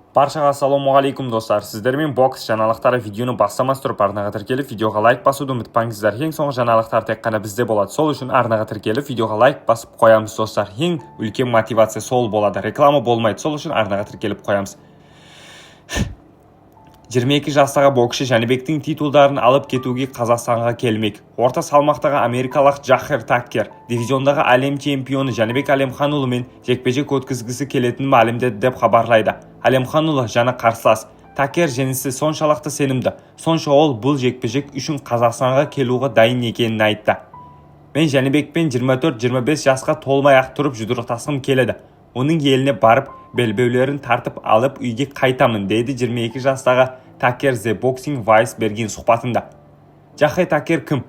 Баршаға ассалаумағалейкум, достар! Сіздермен бокс жаңалықтары. Видеоны бастамас тұрып, арнаға тіркеліп, видеоға лайк басуды ұмытпаңыздар. Ең соңғы жаңалықтар тек қана бізде болады, сол үшін арнаға тіркеліп, видеоға лайк басып қоямыз, достар. Ең үлкен мотивация сол болады, реклама болмайды, сол үшін арнаға тіркеліп қоямыз. 22 жастағы боксшы Жәнібектің титулдарын алып кетуге Қазақстанға келмек. Орта салмақтағы америкалық Джахер Таккер дивизиондағы әлем чемпионы Жәнібек Әлемханұлымен жекпе-жек өткізгісі келетінін мәлімдеді деп хабарлайды. Әлемханұлы жаңа қарсылас. Такер жеңісі соншалықты сенімді, сонша ол бұл жекпе-жек үшін Қазақстанға келуге дайын екенін айтты. «Мен Жәнібекпен 24-25 жасқа толмай-ақ тұрып жұдырықтасқым келеді. Оның еліне барып, белбеулерін тартып алып үйге қайтамын», – дейді 22 жастағы Такер The Boxing Voice берген сұхбатында. Джахе Такер кім?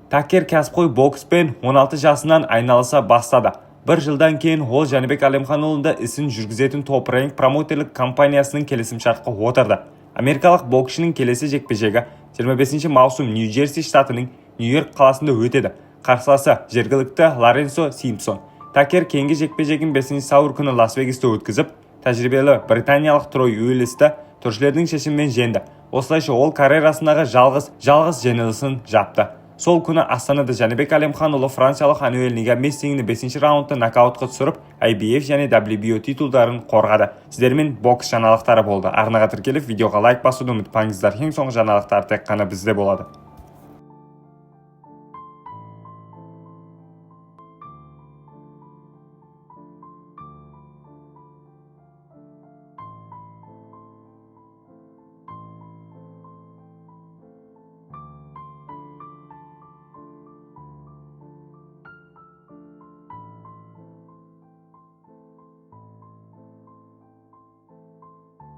Такер кәсіпқой бокспен 16 жасынан айналыса бастады. Бір жылдан кейін ол Жәнібек Әлемханұлында ісін жүргізетін Топ Рэнк промоутерлік компаниясының келісімшартқа отырды. Америкалық боксшының келесі жекпе-жегі 25 маусым Нью-Джерси штатының Нью-Йорк қаласында өтеді. Қарсыласы – жергілікті Лоренцо Симпсон. Такер кейінгі жекпе-жегін 5 сәуір күні Лас-Вегасте өткізіп, тәжірибелі британиялық Трой Уиллисті төрешілердің шешімімен жеңді. Осылайша ол карьерасындағы жалғыз жеңілісін жапты. Сол күні Астанада Жәнібек Әлемханұлы франциялық Ануэль Негаместингні 5 раундта нокаутқа түсіріп, IBF және WBO титулдарын қорғады. Сіздермен бокс жаңалықтары болды. Арнаға тіркеліп, видеоға лайк басуды ұмытпаңыздар. Ең соңғы жаңалықтар тек қана бізде болады.